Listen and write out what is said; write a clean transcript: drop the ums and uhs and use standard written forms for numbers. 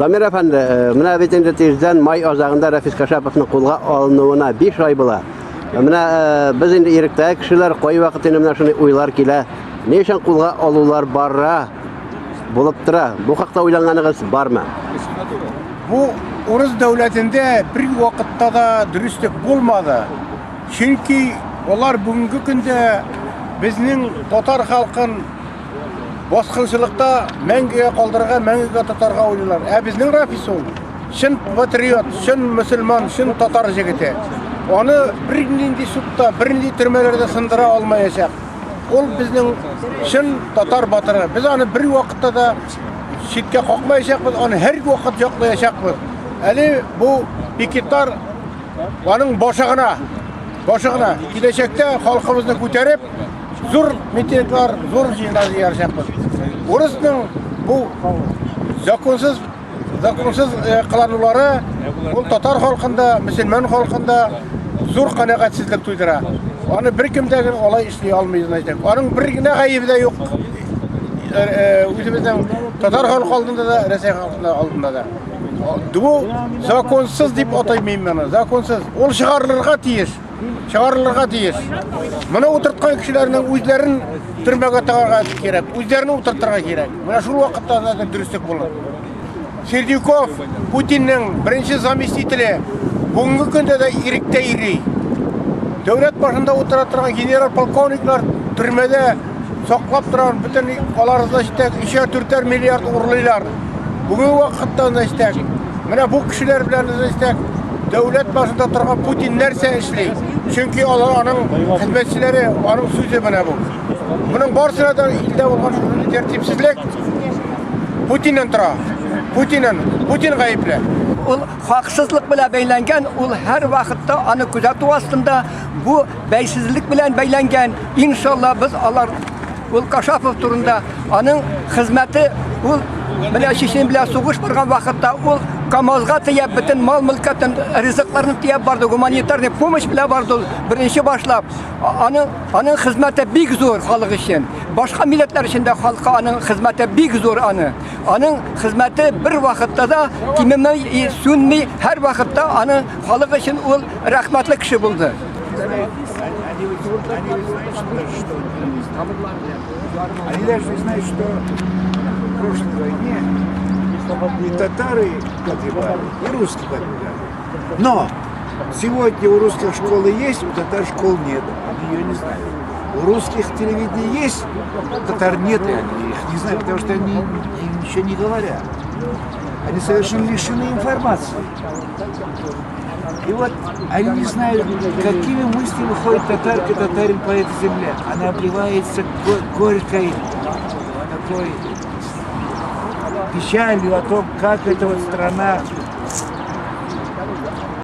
Дамир әфәнде, менә бит инде тиздән май азагында Рәфис Кашаповның кулга алынуына 5 ай була. Менә без инде иректәге кешеләр, кайвакыт инде менә шундый уйлар килә. Ни өчен кулга алулар бара булып тора? Бу хакта уйланганыгыз бармы? Бу урыс дәүләтендә бер вакытта да дөреслек булмады. Чөнки алар бүгенге көндә безнең татар халкын баскынчылыкта мәңгегә калдырырга, мәңгегә тотарга уйлыйлар. Ә безнең Рафис ул чын патриот, чын мөселман, чын татар җегете. Аны бернинди судта, бернинди төрмәләрдә сындыра алмаячак. Ул безнең чын татар батыры. Без аны бер вакытта да читкә какмаячакбыз, аны һәр вакыт яклаячакбыз. Әле бу пикетлар аның башы гына, башы гына. Киләчәктә халкыбызны күтәреп, зур митинглар, зур җыеннар җыярчакбыз. Урысның бу законсыз законсыз э, кыланулары ул татар халкында, мөселман халкында зур канәгатьсезлек тудыра. Аны беркем дә алай эшли алмый, значит. Аның бер генә гаебе дә юк. Э, э, үзебезнең татар халкы алдында да, Рәсәй халкы алдында да. Бу законсыз дип атыйм мин моны. Законсыз. Ул чыгарылырга тиеш. Чыгарылырга тиеш. Моны утырткан кешеләрнең үзләрен төрмәгә тыгарга кирәк, үзләрен утыртырга кирәк. Менә шул вакытта да дөреслек булыр. Сердюков, Путинның беренче заместителе, бүгенге көндә дә иректә йөри. Дәүләт башында утыра торган генерал-полковниклар төрмәдә саклап торган бөтен алар значит, өчәр дүртәр миллиард урлыйлар. Бүгенге вакытта значит, менә бу кешеләр белән значит, дәүләт башында торган Путин нәрсә эшли? Чөнки алар аның хезмәтчеләре, аның сүзе менә бу. Моның барысына да илдә булган шундый тәртипсезлек Путиннән тора. Путиннән, Путин гаепле. Ул хаксызлык белән бәйләнгән, ул һәр вакытта аны күзәтү астында, бу бәйсезлек белән бәйләнгән. Иншалла, без алар ул Кашапов турында аның хезмәте ул менә Чечен белән сугыш барган вакытта ул КАМАЗга төяп бөтен мал-мөлкәтен, ризыкларны төяп барды, гуманитарный помощь белән барды ул беренче башлап. Аның аның хезмәте бик зур халык өчен. Башка милләтләр өчен дә халыкка аның хезмәте бик зур аны. Аның хезмәте бер вакытта да кимеми, сүнми, һәр вакытта аны халык өчен ул рәхмәтле кеше булды. Они ведь знают, что они даже не знают, что в прошлой войне и татары погибали, и русские погибали. Но сегодня у русских школы есть, у татар школ нет, они ее не знают. У русских телевидение есть, у татар нет, и они их не знают, потому что они им ничего не говорят. Они совершенно лишены информации. И вот они не знают, какими мыслями выходит татарка, татарин по этой земле. Она обливается горькой такой печалью о том, как эта вот страна